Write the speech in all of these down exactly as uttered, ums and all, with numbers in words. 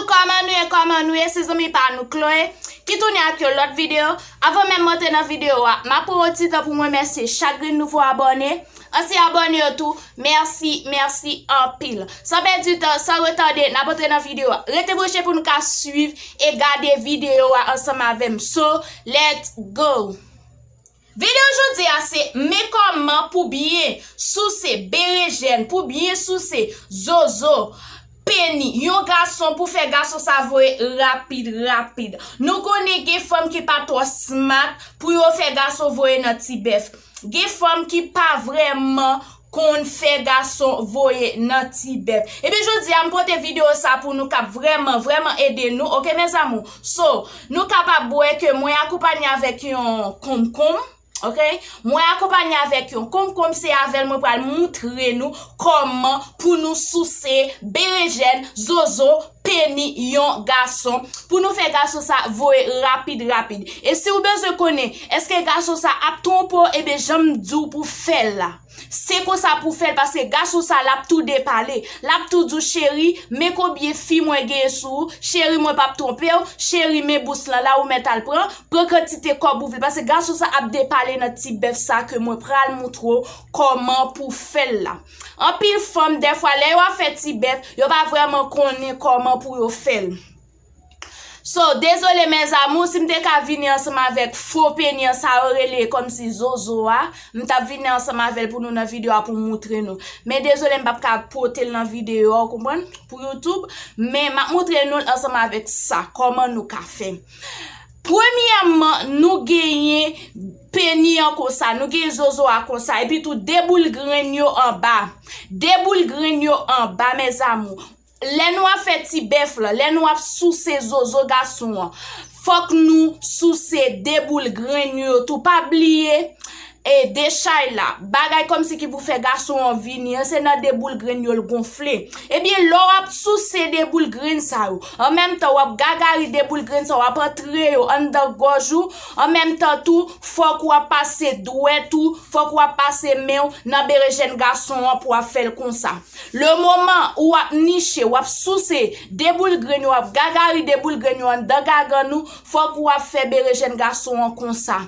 Kòman nou ye, kòman nou ye, se zanmi pa nou Chloe ki tounen ak yon lòt videyo. Anvan menm m antre nan videyo a, m ap pran yon ti tan pou m remèsye chak grenn nouvo abòne. Ansyen abòne yo tou, mèsi, mèsi anpil. San pèdi tan, san retade, n ap antre nan videyo a. Rete branche pou nou ka swiv e gade videyo a ansanm avè m. So, let's go! Videyo jodi a se men kòman pou byen souse berejèn, pou byen souse zozo, peni yon gason, pou fè gason sa voye rapid, rapid. Nou konnen gen fanm ki pa twò smart pou yo fè gason voye nan ti bèf. Gen fanm ki pa vrèman konn fè gason voye nan ti bèf. Ebyen, jodi a, m pote videyo sa pou nou k ap vrèman, vrèman ede nou, oke, mes amours? So, nou kapab wè ke mwen akonpanye avèk yon konkonm, oke? Mwen akonpanye avèk yon konkonm, se avè l mwen pral moutre nou kòman pou nou souse berejèn, zozo, peni yon gason, pou nou fè gason sa voye rapid, rapid. E si w bezwen konnen èske gason sa ap twonpe w, ebyen, jan m di w pou fè l la. Se konsa pou fè l, paske gason sa l ap tou depale. L ap tou di w, cheri, men konbyen fi mwen genyen sou ou, cheri, mwen p ap twonpe w, cheri, men bous lan la, ou mèt al pran, pran kantite kòb ou vle, paske gason sa ap depale nan ti bèf sa ke mwen pral moutre w kòman pou fè l la. Anpil fanm, dèfwa, lè yo ap fè ti bèf, yo pa vrèman konnen kòman pou yo fè l. So, dezole, mes amours, si m te ka vini ansanm avèk fo peni an, sa yo rele kòmsi zozo a, m t ap vini ansanm avè l pou nou nan videyo a pou m moutre nou. Men dezole, m p ap ka pote l nan videyo a, ou konprann? Pou YouTube. Men m ap moutre nou l ansanm avèk sa, kòman nou ka fè. Premyèman, nou genyen peni an konsa, nou genyen zozo a konsa, epi tou de boul grenn yo anba. De boul grenn yo anba, mes amours. Lè nou ap fè ti bèf lan, lè nou ap souse zozo gason an, fòk nou souse de boul grenn yo tou. Pa bliye, e dechay la, bagay kòmsi ki pou fè gason an vini an, se nan de boul grenn yo l gonfle. Ebyen, lè w ap souse de boul grenn sa yo, an menm tan w ap gagari de boul grenn sa yo, w ap antre yo anndan gòj ou, an menm tan tou, fòk w ap pase dwèt ou, fòk w ap pase men w nan berejèn gason an pou w ap fè l konsa. Le moman ou ap niche, w ap souse de boul grenn yo, w ap gagari de boul grenn yo anndan gagann ou, fòk ou ap fè berejèn gason an konsa.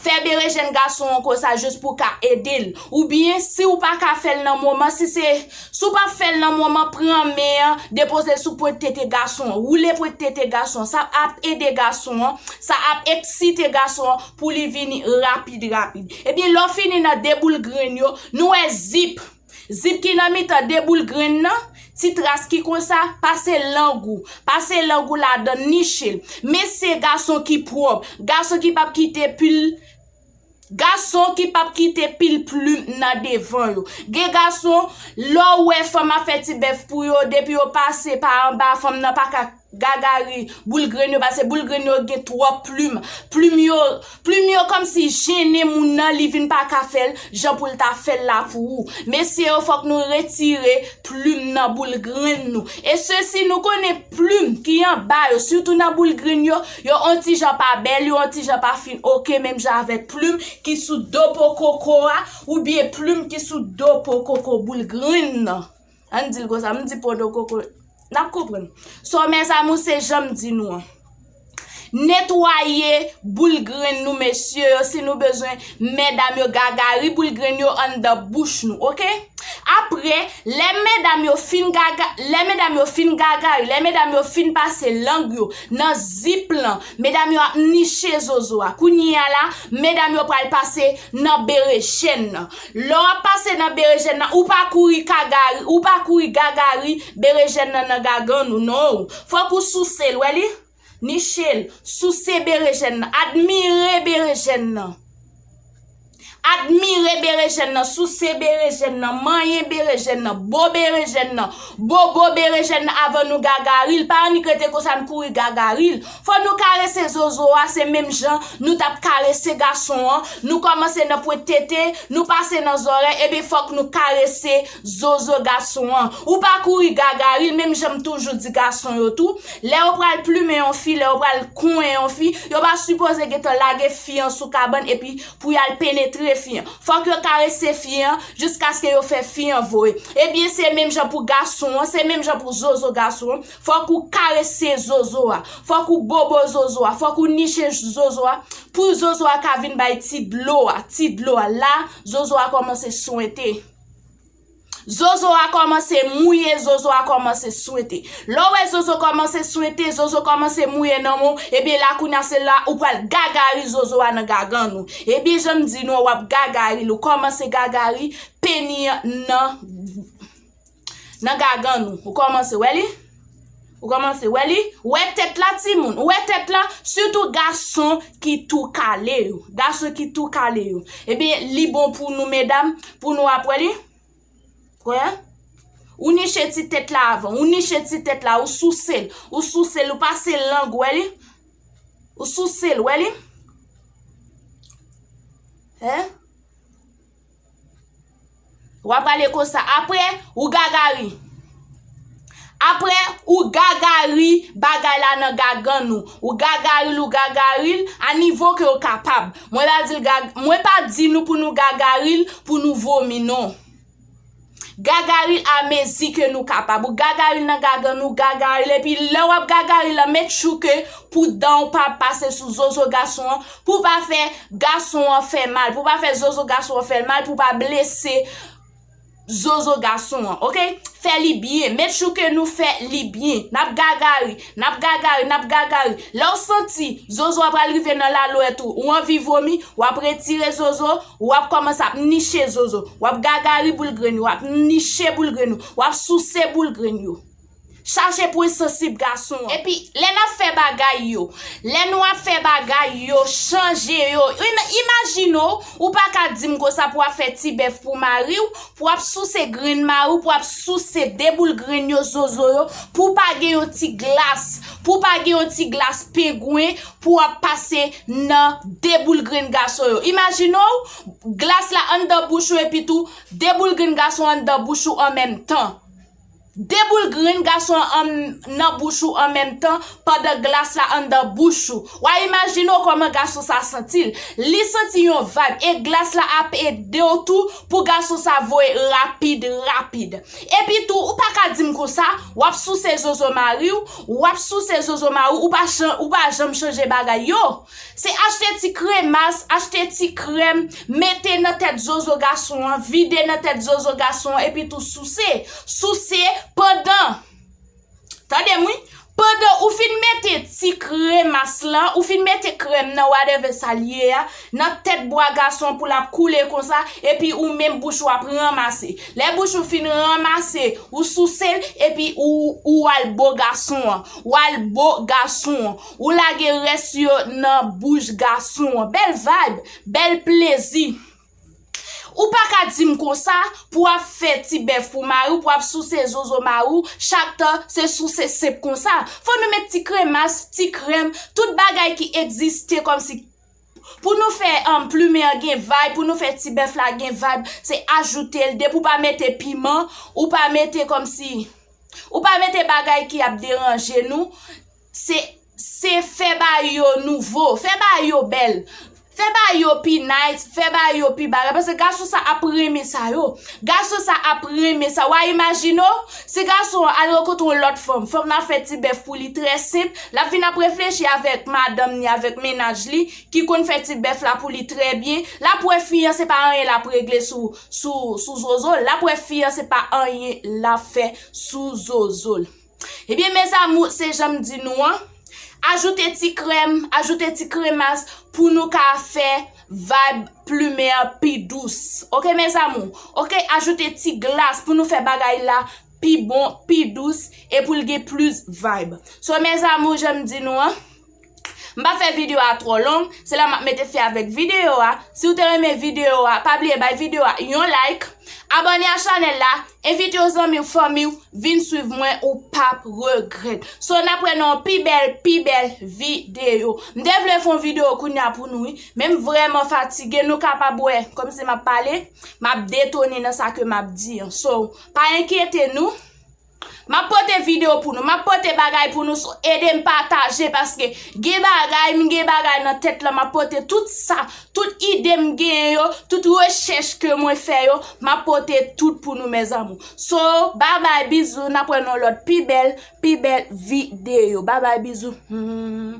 Fè berejèn gason an konsa jis pou w ka ede l. Oubyen, si w pa ka fè l nan moman, si se, si w pa fè l nan moman, pran men an, depoze l sou pwent tete gason an. Woule pwent tete gason an. Sa ap ede gason an, sa ap eksite gason an pou li vini rapid, rapid. Ebyen, lè w fini nan de boul grenn yo, nou wè zip. Zip ki nan mitan de boul grenn nan, ti tras ki konsa, pase lang ou, pase lang ou ladan, niche l. Men se gason ki pwòp, gason ki p ap kite pil, gason ki p ap kite pil plim nan devan yo. Gen gason, lè w wè fanm ap fè ti bèf pou yo, depi yo pase pa anba, fanm nan pa ka gagari boul grenn yo, paske boul grenn yo gen twòp plim. Plim yo, plim yo kòmsi jennen moun nan, li vin pa ka fè l jan pou l ta fè l la pou ou. Mesye yo, fòk nou retire plim nan boul grenn nou. E sesi, nou konnen plim ki anba yo, sitou nan boul grenn yo, yo on ti jan pa bèl, yo on ti jan pa fin oke, menm jan avèk plim ki sou do po koko a, oubyen plim ki sou do po koko boul grenn nan. Ann di l konsa, m di po do koko, n ap konprann. So, mes amours, se jan m di nou an. Netwaye boul grenn nou, mesye yo, si nou bezwen medam yo gagari boul grenn yo anndan bouch nou, oke? Apre, lè medam yo fin gaga, lè medam yo fin gagari, lè medam yo fin pase lang yo nan zip lan, medam yo ap niche zozo a. Kounye a la, medam yo pral pase nan berejèn nan. Lè w ap pase nan berejèn nan, ou pa kouri kagari, ou pa kouri gagari berejèn nan nan gagann ou, non. Fòk ou souse l, wè li? Niche l, souse berejèn nan, admire berejèn nan. Admire berejèn nan, souse berejèn nan, manyen berejèn nan, bo berejèn nan, bobo berejèn nan avan nou gagari l. Pa annik rete konsa n kouri gagari l. Fò nou karese zozo a, se menm jan nou t ap karese gason an. Nou kòmanse nan pwent tete, nou pase nan zòrèy, ebyen fòk nou karese zozo gason an. Ou pa kouri gagari l, menm jan m toujou di gason yo tou. Lè yo pral plimen yon fi, lè yo pral konyen yon fi, yo pa sipoze gentan lage fi an sou kabann epi pou y al penetre fi an. Fòk yo karese fi an jiskaske yo fè fi an voye. Ebyen, se menm jan pou gason an, se menm jan pou zozo gason an. Fòk ou karese zozo a. Fòk ou bobo zozo a. Fòk ou niche zozo a. Pou zozo a ka vin bay ti dlo a. Ti dlo a. La, zozo a kòmanse swente. Zozo a kòmanse mouye, zozo a kòmanse swente. Lè w wè zozo kòmanse swente, zozo kòmanse mouye nan men w, ebyen la kounye a se la ou pral gagari zozo a nan gagann ou. Ebyen jan m di nou an, w ap gagari l, ou kòmanse gagari peni an nan, nan gagann ou. Ou kòmanse wè li? Ou kòmanse wè li? Ou wè tèt la timoun? Ou wè tèt la? Sitou gason ki tou kale yo. Gason ki tou kale yo. Ebyen li bon pou nou medam, pou nou ap wè li. Wè? Ou niche ti tèt la avan, ou niche ti tèt la, ou souse l, ou souse l, ou pase lang, wè li? Ou souse l, wè li? Hein? W ap rale konsa. Apre, ou gagari. Apre, ou gagari bagay la nan gagann ou. Ou gagari l, ou gagari l, a nivo ke w kapab. Mwen pa di l gag-, mwen pa di nou pou nou gagari l, pou nou vomi, non. Gagari l a mezi ke nou kapab. Ou gagari l nan gagann ou, gagari l. Epi lè w ap gagari l lan, make sure ke pou dan w pa pase sou zozo gason an, pou w pa fè gason an fè mal, pou w pa fè zozo gason an fè mal, pou w pa blese zozo gason an, oke? Fè li byen. Make sure ke nou fè li byen. N ap gagari, n ap gagari, n ap gagari. Lè w santi zozo a pral rive nan lalwèt ou, ou anvi vomi, w ap retire zozo, w ap kòmanse ap niche zozo. W ap gagari boul grenn ou, w ap niche boul grenn ou, w ap souse boul grenn yo. Chache pwen sansib gason an. Epi, lè n ap fè bagay yo, lè nou ap fè bagay yo, chanje yo. Im-, imajine w, ou pa ka di m konsa pou w ap fè ti bèf pou mari w, pou w ap souse grenn mari w, pou w ap souse de boul grenn yo, zozo yo, pou w pa gen yon ti glas, pou w pa gen yon ti glas pengwen, pou w ap pase nan de boul grenn gason yo. Imajine w, glas la anndan bouch ou, epi tou, de boul grenn gason anndan bouch ou an menm tan. De boul grenn gason an nan bouch ou an menm tan, pandan glas la anndan bouch ou. W a imajine w kòman gason sa santi l. Li santi yon vibe, e glas la ap ede w tou pou gason sa voye rapid, rapid. Epi tou, ou pa ka di m konsa, w ap souse zozo mari w, w ap souse zozo mari w, ou pa chan-, ou pa janm chanje bagay yo. Se achte ti kremas, achte ti krèm, mete nan tèt zozo gason an, vide nan tèt zozo gason an, epi tou souse. Souse pandan. Tande m wi. Pandan ou fin mete ti kremas lan, ou fin mete krèm nan, whatever sa l ye a, nan tèt bwa gason an pou l ap koule konsa, epi ou menm bouch ou ap ranmase. Lè bouch ou fin ranmase, ou souse l, epi ou, ou al bo gason an. Ou al bo gason an. Ou lage rès yo nan bouch gason an. Bèl vibe, bèl plezi. Ou pa ka di m konsa pou w ap fè ti bèf pou mari w, pou w ap souse zozo mari w, chak tan se souse senp konsa. Fò nou met ti kremas, ti krèm, tout bagay ki egziste kòmsi pou nou fè, um, plimen an gen vibe, pou nou fè ti bèf la gen vibe, se ajoute l. Depi w pa mete piman, ou pa mete kòmsi, ou pa mete bagay ki ap deranje nou, se, se fè bagay yo nouvo, fè bagay yo bèl. Fè bagay yo pi nice, fè bagay yo pi bagay. Paske gason sa ap renmen sa yo. Gason sa ap renmen sa. W a imajine w, si gason an al rankontre yon lòt fanm, fanm nan ap fè ti bèf pou li trè senp, l ap vin ap reflechi avèk madanm ni, avèk mennaj li, ki konn fè ti bèf la pou li trè byen, l ap wè fi an se pa anyen l ap regle sou, sou, sou zozo l, l ap wè fi an se pa anyen l ap fè sou zozo l. Ebyen, mes amours, se jan m di nou an, ajoute ti krèm, ajoute ti kremas pou nou ka fè vibe plimen an pi dous. Oke, mes amours? Oke, ajoute ti glas pou nou fè bagay la pi bon, pi dous, e pou l gen plis vibe. So, mes amours, jan m di nou an, m pa fè videyo a twò long, se la m ap mete fen avèk videyo a. Si w te renmen videyo a, pa bliye bay videyo a yon like, abòne a chanèl la, envite yon zanmi w, fanmi w, vin swiv mwen, ou p ap regrèt. So, n ap wè nan yon pi bèl, pi bèl videyo. M te vle fè yon videyo kounye a pou nou, wi, men m vrèman fatige, nou kapab wè, kòmsi m ap pale, m ap detone nan sa ke m ap di an. So, pa enkyete nou. M ap pote videyo pou nou, m ap pote bagay pou nou, so ede m pataje, paske gen bagay, m gen bagay nan tèt la, m ap pote tout sa, tout ide m genyen yo, tout rechèch ke mwen fè yo, m ap pote tout pou nou, mes amours. So, babay, bizou, n ap wè nan lòt pi bèl, pi bèl videyo. Babay, bizou. Hmm.